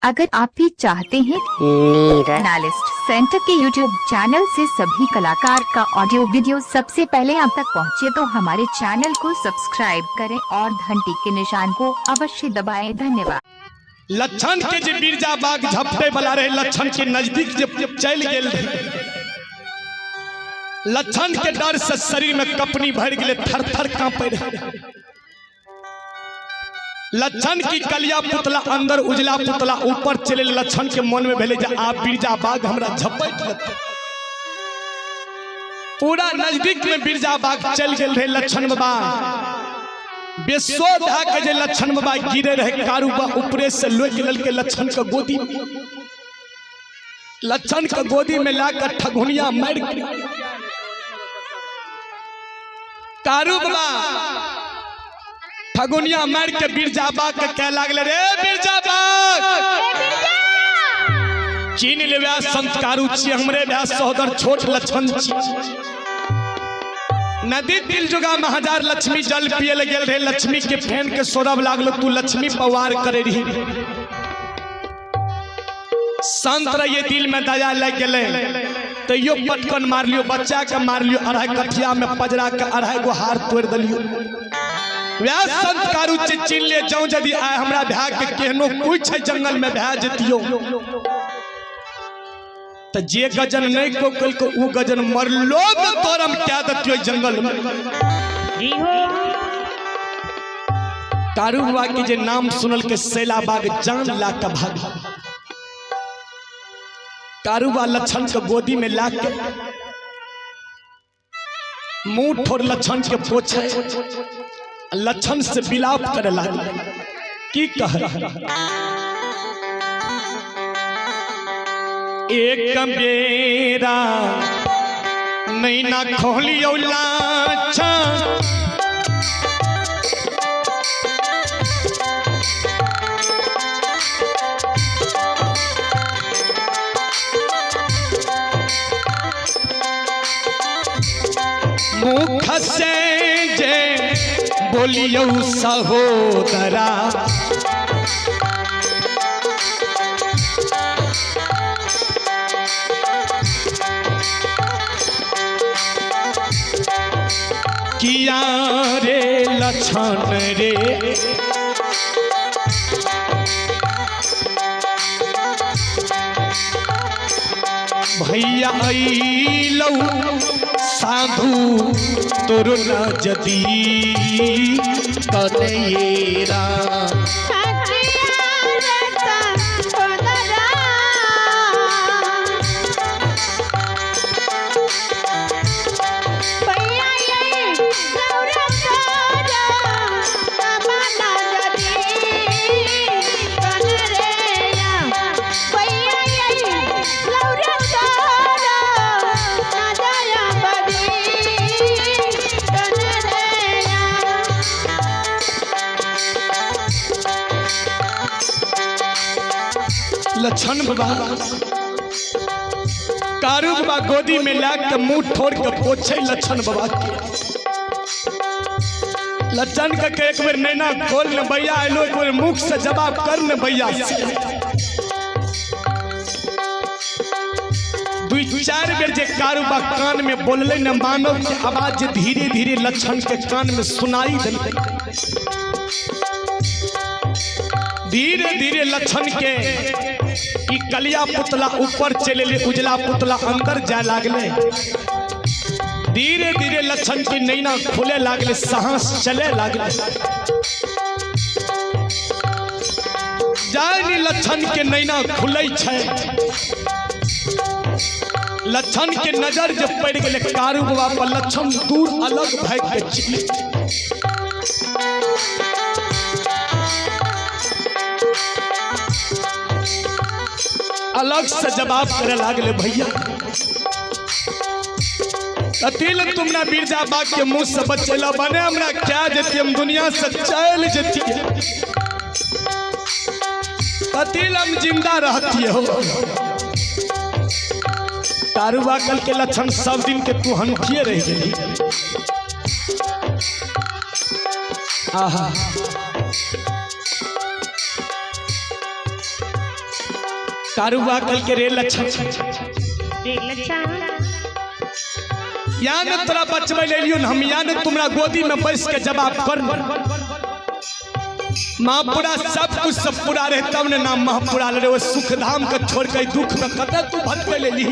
अगर आप भी चाहते हैं नीरज एनालिस्ट सेंटर के YouTube channel से सभी कलाकार का ऑडियो वीडियो सबसे पहले आप तक पहुंचे तो हमारे चैनल को सब्सक्राइब करें और घंटी के निशान को अवश्य दबाएं। धन्यवाद। लक्षण के जे बिरजा बाग झपटे वाला रहे, लक्षण के नजदीक जे चल गेल रहे, लक्षण के डर से शरीर में कपनी भर गेले, थर थर कांपे रहे। लक्षण की कलिया पुतला अंदर उजला पुतला ऊपर चले, लक्षण के मन में भेले जे आप बिरजा बाग हमरा झपट लेतै। पूरा नजदीक में बिरजा बाग चल गेल रहे। लक्षण बाबा बेसोध के जे लक्षण बाबा गिरे रहे, कारू बा ऊपरे से लोक ललके लक्षण के गोदी, लक्षण के गोदी में लाकर ठगुनिया मर गई। कारू बाबा ठगुनिया मार के बिरजा बाग के कह लागले, रे बिरजा बाग चीन ले व्यास संत कारू छी, हमरे व्यास सहोदर छोट लक्षण छी। नदी तिल जुगा महाजार लक्ष्मी जल पिए ले गेल रहे, लक्ष्मी के फैन के सौरभ लागलो, तू लक्ष्मी पवार करे रही। संत रहिए दिल में दया लग गेले, तैयो पटकन मार लियो, बच्चा के मार लियो, अढ़ाई कठिया में पजरा के अढ़ाई गो हार तोड़ दिलियो। व्यास संत कारू चिन ले जाऊं यदि आए हमरा भै के केहनो कुछ है जंगल में भै जतियो, तो जे गजन नहीं को कल को उ गजन मरलो में तोरम क्या दतियो जंगल में। कारू बाबा के जे नाम सुनल के सैला बाग जान ला के भाग। कारू बा लक्षण के गोदी में ला के मुंह ठोर लक्षण के पोछे, लक्षण से विलाप करे लागल। की कह एक बेरा नैना खोलियो लाछा, मुख से जे बोलियो सहोदरा, किया रे लक्षण रे भैया अइलौ साधु तोर नजदी कनेरा। लक्षण बाबा कारू बाबा गोदी में ला के मुंह ठोर के पोछे लक्षण बाबा के। लक्षण के एक बेर नैना खोल न भैया आलो, एक बेर मुख से जवाब कर न भैया। दू चार बेर जे कारू बा कान में बोलले न, मानव के आवाज धीरे धीरे लक्षण के कान में सुनाई दिल। धीरे धीरे लक्षण के ई कलिया पुतला ऊपर चले ले, उजला पुतला अंदर जाए लागले। धीरे धीरे लक्षण की नैना खुले लागले, सांस चले लागले। जानी लक्षण के नैना खुले छै, लक्षण के नजर जब पड़ गए कारू बाबा पर, लक्षण दूर अलग भाग के चले। अलग से जवाब करे लागले, भैया कथिल तुमना बिरजा बाग के मुंह से बचेला बने, हमरा क्या जती हम दुनिया से चल जती, कथिल हम जिंदा रहती हो। कारूबा कल के लक्षण सब दिन के तू हंठिए रह गेली। आहा कारू बा कल के रे लक्षण, या न तोरा बचबै ले लियो न हम, या न तुमरा गोदी में बैस के जवाब कर। माँ पूरा सब कुछ सब पूरा रहे तब ने नाम महापुरा ले रे। सुख धाम के छोड़ के दुख में कत तू भटके ले ली।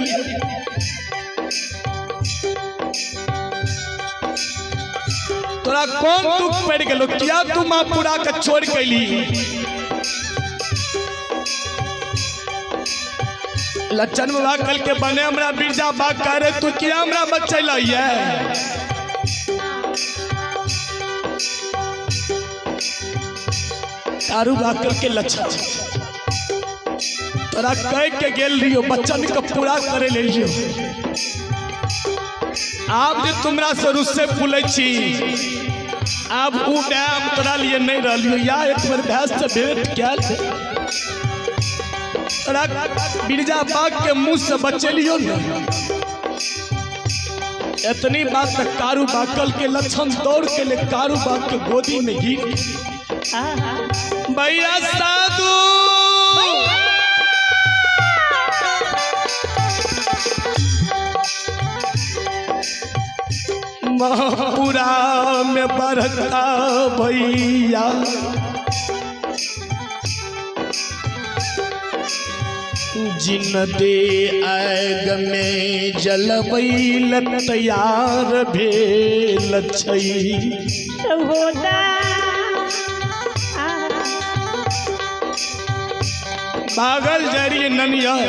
तोरा कौन दुख पड़ गेलो, किया तू माँ पूरा के छोड़ के ली? लच्छन बाबा कल के बने हमरा बिरजा बाग करे, तू किया हमरा बचैल ये? कारू बाकल के लच्छन, तोरा कह के गेल रहियो बच्चन के पूरा करे ले लियो। आब जे तुमरा से रुस्से फूलै छी, आब उ डैम तोरा लिए नहीं रहलियो। या एक बेर भैंस से भेंट कयल, तोरा बिरजा बाग के मुंह से बचेलियो न। इतनी बात तक कारू बाकल के लक्षण दौड़ के ले कारू बाग के गोदी में गिर। भैया साधु महापुरा में बरका भैया, जिन दे आग में जलबैल तैयार भेल छै। बागल जरिए ननियर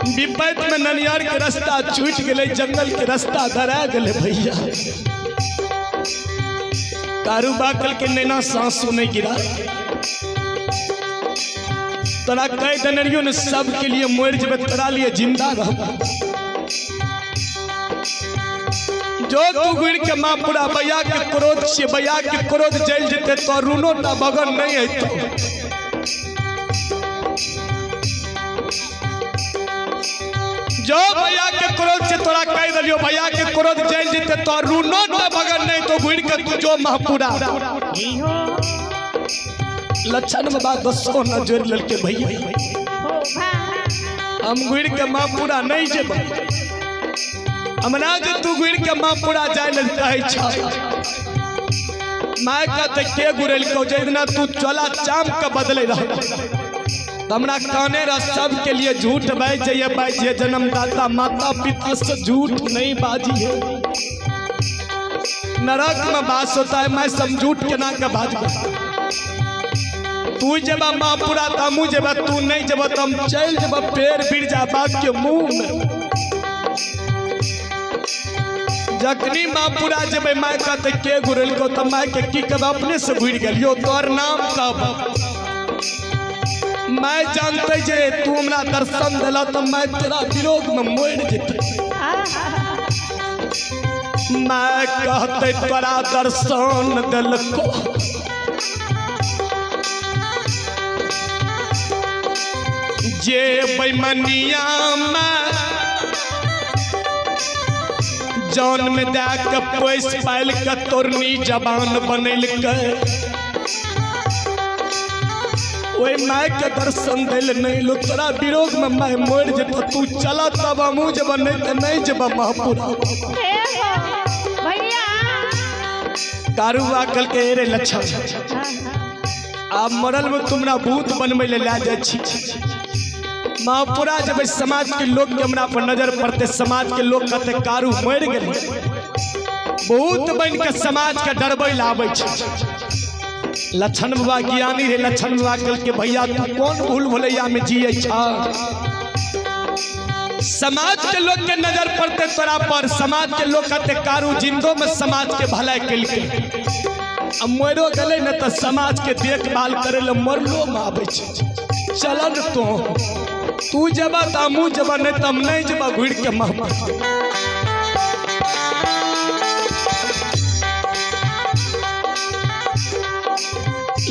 विपत में ननियर के रास्ता छूट गए, जंगल के रास्ता धरा गए भैया। कारू बाकल के नैना सांसू नहीं गिरा। तोरा कह देने रहियो ने सब के लिए मर जबे, तोरा लिए जिंदा रह। जो तू गुड़ के माँ पूरा भैया के क्रोध से भैया के क्रोध जल जते तो रुनो टा बगन नहीं है। जो भैया के क्रोध से तोरा कह दिलियो भैया के क्रोध जल जते तो रुनो टा बगन नहीं तो गुड़ के तू जो महापुरा। लक्षण बाबा दसो न जोड़ ललके भैया, हम गुड़ के माँ पूरा नहीं जेब। हमरा जे तू गुड़ के माँ पूरा जाय ल कहै छ, my कहते के गुड़ल को जे दिना तू चला चाम के बदले रह। हमरा काने रह सब के लिए झूठ बाजे बाजे, जन्मदाता माता पिता से झूठ नहीं बाजी है। नरक में बास होता है, मैं सब झूठ के ना के बाजब। तू जब माँ पूरा तमू जब तू नहीं जब तम चल जब पेड़ बिरजा बाग के मुंह में। जखनी माँ पूरा जब my कहते के गुरल को तब my के की कब अपने से घुर गेलियो तोर नाम कब। मैं जानते जे तू हमरा दर्शन दिला तो मैं तेरा विरोध में मर जेते। मैं कहते तोरा दर्शन दिलको जे बेईमानिया में जौन में दे के पैस पायल के तोरनी जबान बनैल के ओहि my के दर्शन दिल नहीं लो। तोरा विरोध में मैं मर जेतो, तू चला तब हमू जब नहीं तो नहीं जब महापुरा। कारू बाकल के रे लक्षण, आप मरल में तुमरा भूत बनबै ले जाय छी। महापुरा जब समाज के लोग के हमरा पर नजर पड़ते, समाज के लोग कहते कारू मर गेल, भूत बन के समाज के डरबै ले आबै छै। लक्षण बाबा ज्ञानी रे, लक्षण बाबा कल के भैया तू कौन भूल भुलैया में जिये छ। समाज के लोग के नजर पड़ते तोरा पर, समाज के लोग कहते कारू जिंदो में समाज के भलाई केलकै, अब मरो गेलै न तऽ समाज के देखभाल करे ले मरलो में आबै छै। चलन तो तू जबा त हमू जबा, नहीं त हम नहीं जबा घुर के महमा।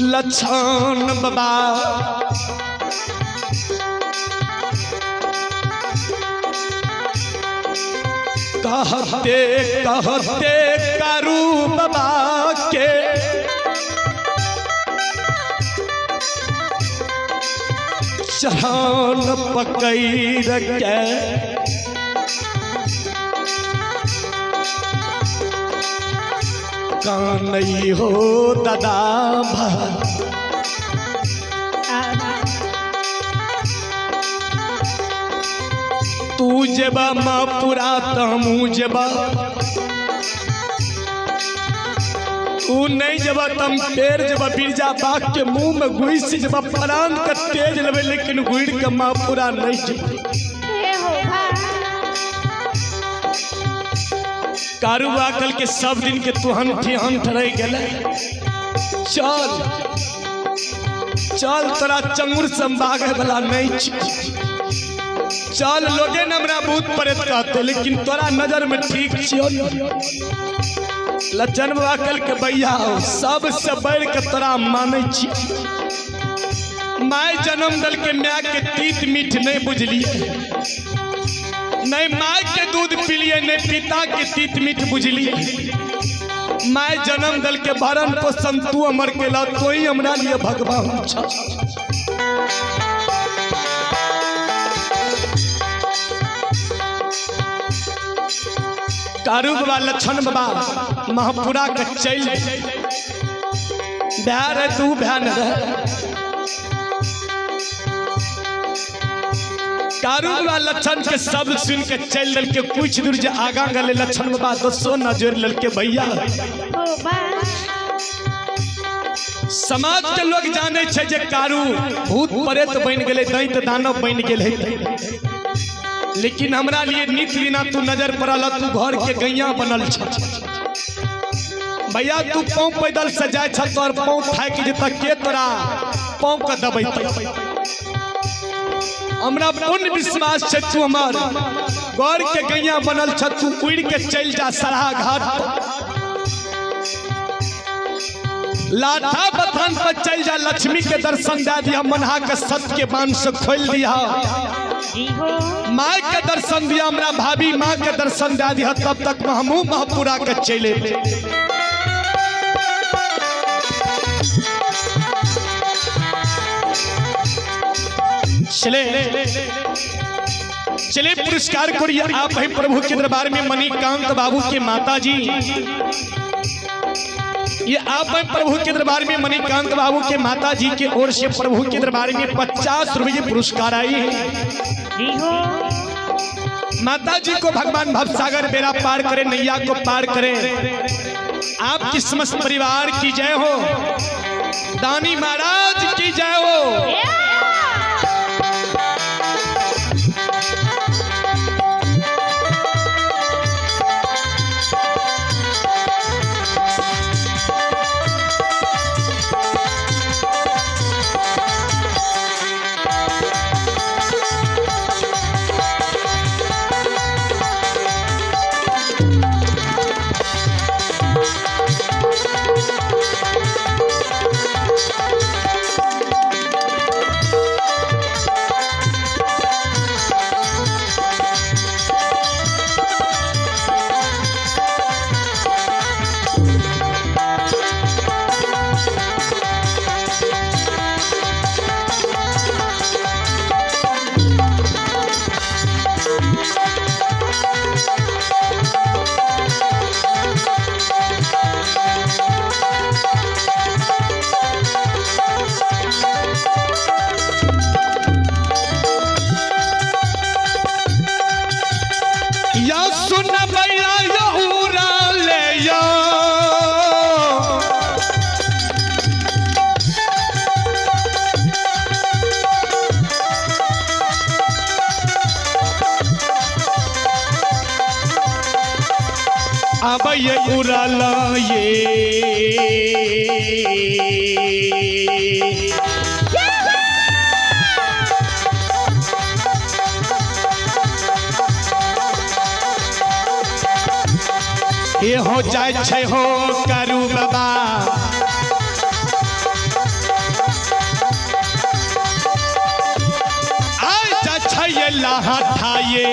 लक्षण बाबा कहते कहते कारू बाबा के चरण पकड़ के कानई हो दादा भा। तू जेबा माँ पूरा तमू जेबा, तू नहीं जबा तम पेड़ जबा बिरजा बाग के मुंह में घुस जबा प्राण का तेज लबे, लेकिन गुड़ के माँ पूरा नहीं जेबा। कारू बाकल के सब दिन के तुहन ठिहन ठरह गेले। चल चल तोरा चंगुर संभागे वाला नहीं छी। चल लोगे न हमरा भूत प्रेत कहते, लेकिन तोरा नजर में ठीक छियो। लच्छन बाबा कल के भैया हो सबसे बढ़ के तोरा मानै छी। My जन्म दल के my के तीत मीठ नहीं बुझलिए, नहीं my के दूध पिलिए, नहीं पिता के तीत मीठ बुझलिए। My जन्म दल के भरण पोषण तू अमर केला, तो ही हमरा लिए भगवान छ। कारू बाबा लक्षण बाबा महापुरा के चल भै रहे तू भै न रहे। कारू बाबा लक्षण के शब्द सुन के चल दल के कुछ दूर जे आगा गले लक्षण बाबा दसो नजर ललके भैया। समाज के लोग जाने छे जे कारू भूत प्रेत बन गेले, दैत दानव बन गेले, लेकिन हमरा लिए नित दिना तू नजर पड़ल, तू घर के गैया बनल छ। भैया तू पाँव पैदल से जाय छ, तोर पाँव थाकि जेतऽ के तोरा पाँव के दबैतै। हमरा पूर्ण विश्वास छै तू हमर घर के गैया बनल छ, तू उड़ के चलि जा सरहा घाट पर, लाठा बथान पर चलि जा, लक्ष्मी के दर्शन दे दिया, मनहा के सत के बांध से खोलि दिया, माँ के दर्शन दिया, हमरा भाभी माँ के दर्शन दे दिया, तब तक हमहूँ महपुरा के चले। चले चले पुरस्कार करिए आप है प्रभु के दरबार में मणिकांत बाबू के माता जी। ये आप हैं प्रभु के दरबार में मणिकांत बाबू के माता जी के ओर से प्रभु के दरबार में 50 रुपये पुरस्कार आई है। माता जी को भगवान भवसागर बेड़ा पार करे, नैया को पार करे। आपकी समस्त परिवार की जय हो, दानी महाराज की जय हो। या सुन भैया यहूरा ले या, अब ये उड़ाल ये ये हो जाए छे हो करू बाबा, आ जा छे ये लाहा थाये।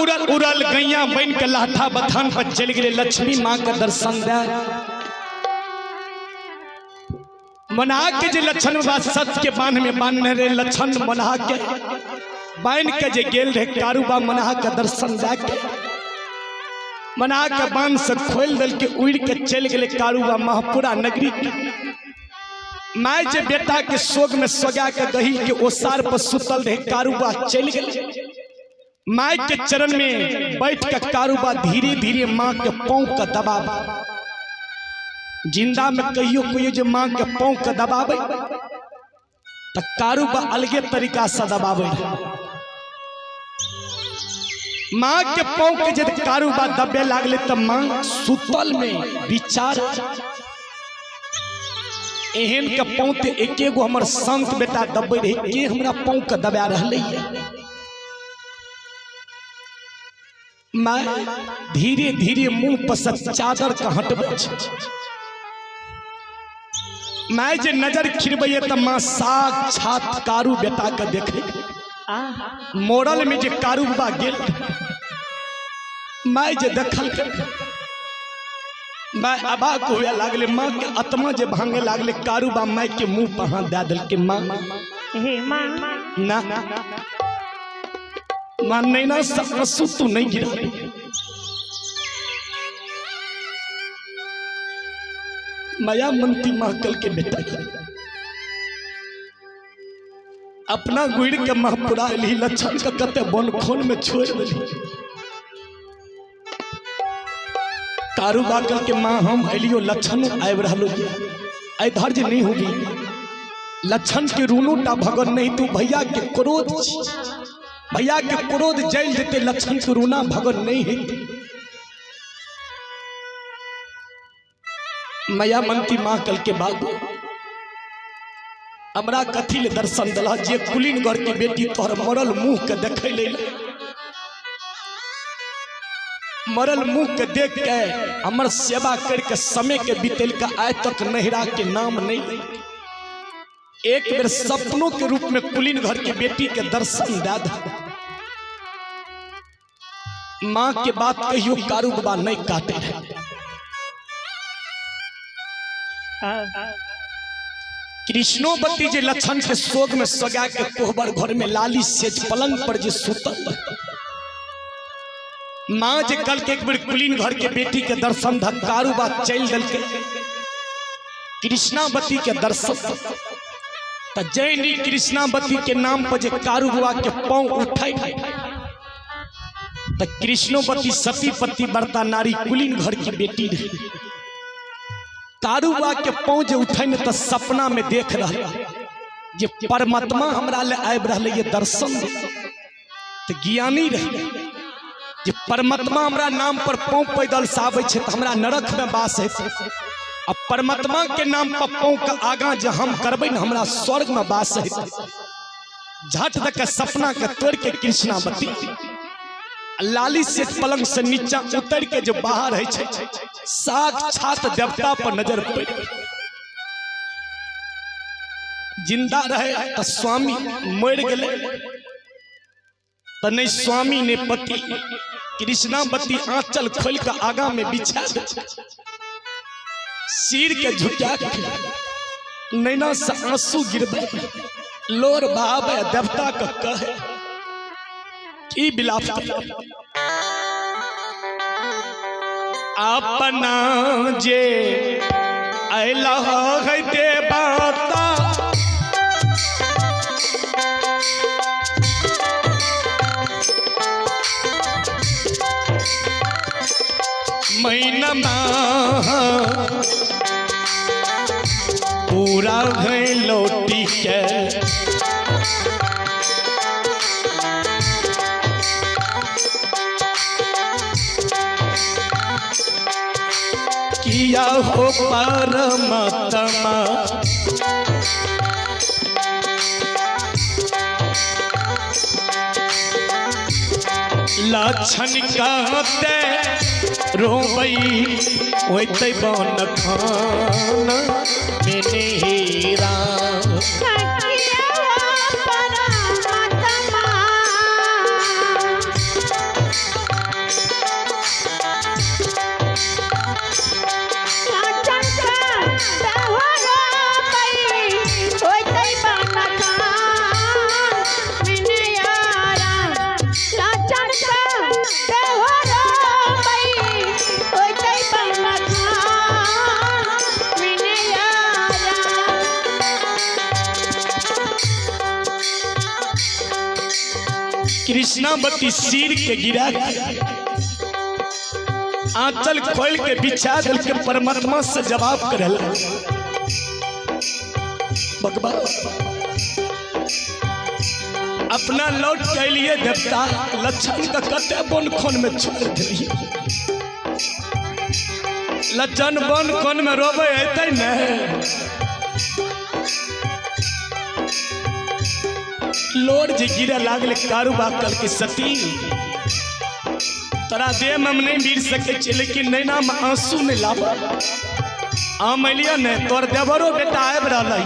उड़ल उड़ल गैया बन के लाठा बथान पर चलि गेलै लक्ष्मी माँ के दर्शन दे। मना के जे लक्षण बाबा सत के बांध में बांधने रहे, लक्षण मना के बांध के जे गेल रहे कारूबा मना के दर्शन दे के मना के बांध से खोल दल के उड़ के चलि गेलै कारूबा महपुरा नगरी के। माय जे बेटा के शोक में सोगा के गही के ओसार पर सुतल रहे कारूबा चलि गेलै। माय के चरण में बैठ के कारूबा धीरे धीरे माँ के पाँव के दबावे। जिंदा में कहियो कहियो जे माँ के पाँव के दबावे तो कारूबा अलगे तरीका से दबावे। माँ के पाँव के जब कारूबा दबे लागले तब माँ सुतल में विचार एहन के पाँव ते एके गो हमर संत बेटा दबे रहे, के हमरा पाँव के दबा रहलै है। माँ धीरे धीरे मुंह पर से चादर के हटबै छै। माय जे नजर खिरबैये त माँ साक्षात कारू बेटा के देखे। मोरल में जे कारू बा गेल माय जे देखल के माय अबाक हुए लागले। माँ के आत्मा जे भांगे लागले कारू बा माय के मुंह पर हाथ दे देलके। माँ हे माँ ना माँ नैना से आंसू तू नहीं गिरा। माया मंती महकल के बेटा अपना गुड़ के महपुरा ली लक्षण के कते बन खोन में छोड़ दिली। कारू बाकल के माँ हम अलियो लक्षण आबि रहलो ये धैर्य नहीं होगी। लक्षण के रूनू टा भगन नहीं तू भैया के क्रोध छी। भैया के क्रोध जल जेते लक्षण के रूना भगन नहीं है। माया मंती माँ कल के बाबू हमरा कथी ले दर्शन दिला जे कुलीन घर के बेटी तोहर मरल मुंह के देखे ले मरल मुंह के देख के हमर सेवा करके समय के बीतल के आय तक नहिरा के नाम नहीं। एक बेर सपनों के रूप में कुलीन घर के बेटी के दर्शन दे दे। माँ के बात कहियो कारू बाबा नहीं काटे रहे। कृष्णोवती जे लक्षण के शोक में सगा के कोहबर घर में लाली सेज पलंग पर जे सुतल माँ जे कल के एक बेर कुलीन घर के बेटी के दर्शन ध कारू बा चल दल के कृष्णावती के दर्शन त जैनी कृष्णावती के नाम पर जे कारू बाबा के पांव उठाई त कृष्णोवती सती पति बरता नारी कुलीन घर की बेटी रही। कारू बाबा के पांव जे उठै ने त सपना में देख रहल जे परमात्मा हमरा ले आबि रहलै ये दर्शन दे। त ज्ञानी रहे जे परमात्मा हमरा नाम पर पांव पैदल से आबै छै त हमरा नरक में वास हेतै। आ परमात्मा के नाम पर पांव के आगाँ जे हम करबै ने हमरा स्वर्ग में वास हेतै। झट दऽ के सपना के तोड़ के कृष्णावती लाली से पलंग से नीचा उतर के जो बाहर है छै साक्षात देवता पर नजर पड़। जिंदा रहे त स्वामी मर गेले त नहीं स्वामी ने पति। कृष्णावती आंचल खोल के आगा में बिछा दे सिर के झुका के नैना से आंसू गिरबे लोर बहावे देवता के कहे की बिलाप अपना जे अइला है देवता महीना पूरा है लौटी के किया हो परमात्मा लक्षण कहते रोबई होते बन खान मेने हीरा। परमात्मा कृष्णावती सिर के गिरा के आंचल खोल के बिछा दिल के परमात्मा से जवाब करल। भगवान अपना लौट के लिए देवता लक्षण का कते बन खोन में छोड़ दिलिए। लक्षण बन खोन में रोबे अतै ने। लोर जे गिरे लागल कारूबा कल के सती तोरा देह में हम नहीं गिर सके छी, लेकिन नैना में आंसू नहीं लाब। हम एलियै ने तोर देवरो बेटा आबि रहल है,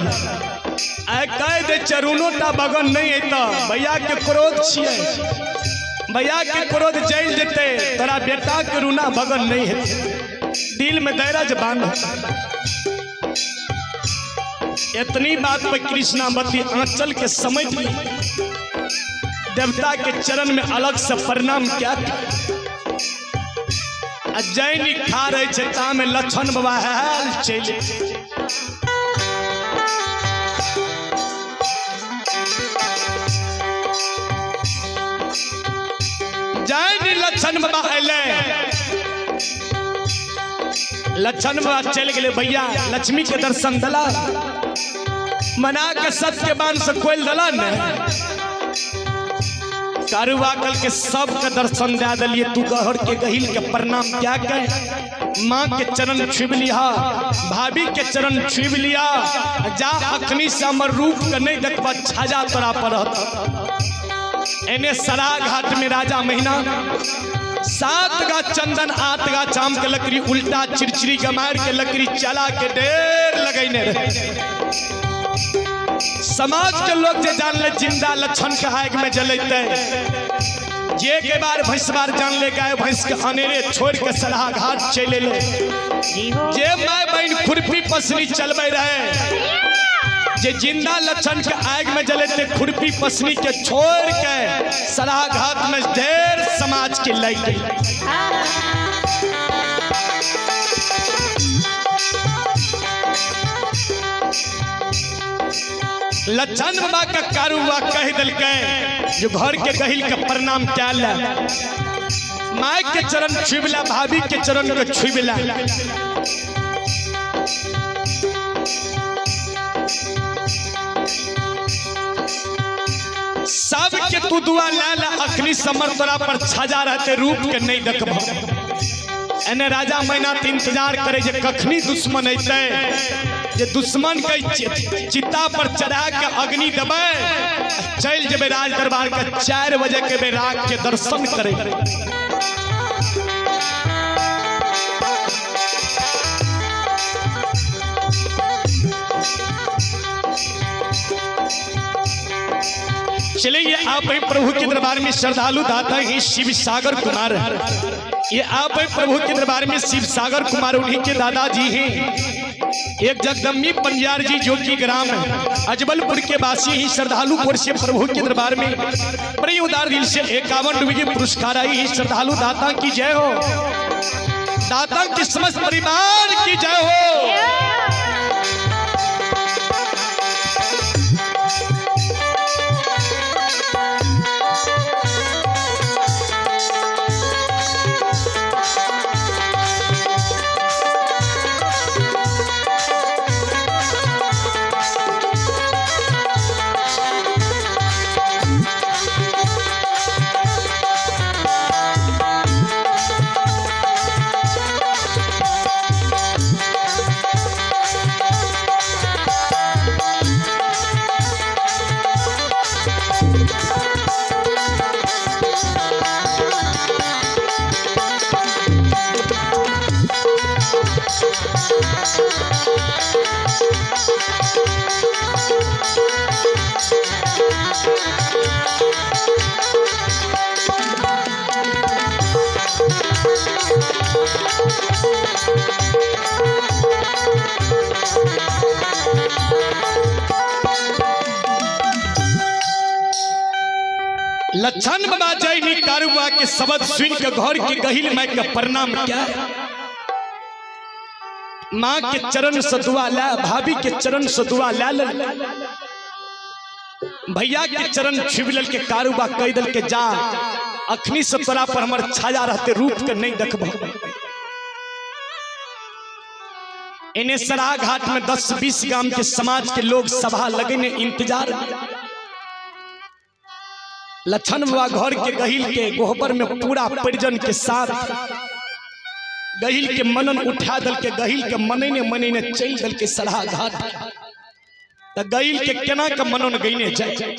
आइ कहि दे चरुनो टा बगन नहीं अयतऽ, भैया के क्रोध छियै, भैया के क्रोध जलि जेतै, तोरा बेटा के रूना बगन नहीं हेतै, दिल में धैर्य बांध। इतनी बात पर कृष्णावती आंचल के समेट ली, देवता के चरण में अलग से प्रणाम क्या। जैनी खा रहे छे ता में लक्षण बाबा हाल चल। जैनी लक्षण बाबा अयलै, लक्षण बाबा चल गए भैया लक्ष्मी के दर्शन दला, मना के सत के बान से कोयल दला ने। कारुआ कल के सब के दर्शन दे दिलिए, तू गहर के गहिल के प्रणाम क्या कह, माँ के चरण छुब लिया, भाभी के चरण छुब लिया, जा अखनी से हमर रूप के नहीं देखबा छाजा तोरा पर रहत। एने सरा घाट में राजा महीना 7 गा चंदन 8 गा चाम के लकड़ी उल्टा चिड़चिड़ी गमार के लकड़ी चला के ढेर लगैने रहे। समाज के लोग जे जान ले जिंदा लक्षण के आग में जलते, जे के बार भैंस बार जान ले गाय भैंस के अनेरे छोड़ के सराहा घाट चले ले, जे my बहन खुरपी पसनी चलबे रहे, जे जिंदा लक्षण के आग में जलते खुरपी पसनी के छोड़ के सराहा घाट में ढेर समाज के लग गई। लक्षण बाबा का कारूबा कह दिलकै जो घर के गहिल के प्रणाम क्या ला, माय के चरण छुबला, भाभी के चरण के छुबला। सब के तू दुआ ला ला, अखनी समर तोरा पर छजा रहते रूप के नहीं देखब। एने राजा मैना इंतजार करे जे कखनी दुश्मन अयतै, जे दुश्मन के चिता पर चढ़ा के अग्नि देबै, चल जेबै राज दरबार के 4 बजे के बैराग के दर्शन करे। चलिए आप ही प्रभु के दरबार में श्रद्धालु दाता ही शिव सागर कुमार, ये आप ही प्रभु के दरबार में शिव सागर कुमार उन्हीं के दादाजी हैं। एक जगदम्बी पंजार जी जो कि ग्राम है अजबलपुर के वासी ही श्रद्धालु को से प्रभु के दरबार में बड़े उदार दिल से 51 रुपये के पुरस्कार आई ही श्रद्धालु दाता की जय हो, दाता के समस्त परिवार की जय हो। लक्षण बाबा जैनी कारुआ के शब्द सुन के घर के गहिल माई के प्रणाम क्या, माँ के चरण से दुआ ला, भाभी के चरण से दुआ ला ले। भैया के चरण छुबि लेल के कारूबा कह दल के जा अखनी से तोरा पर हमर छाया रहते रूप के नहीं देखब। इन्हें सराघाट में 10-20 गांव के समाज के लोग सभा लगने इंतजार। लक्षण बाबा घर के गहिल के गोहबर में पूरा परिजन के साथ गहिल के मनन उठा दल के गहिल के मनने मनने चल दल के सराघाट। त गहिल के केना के मनन गईने जाए।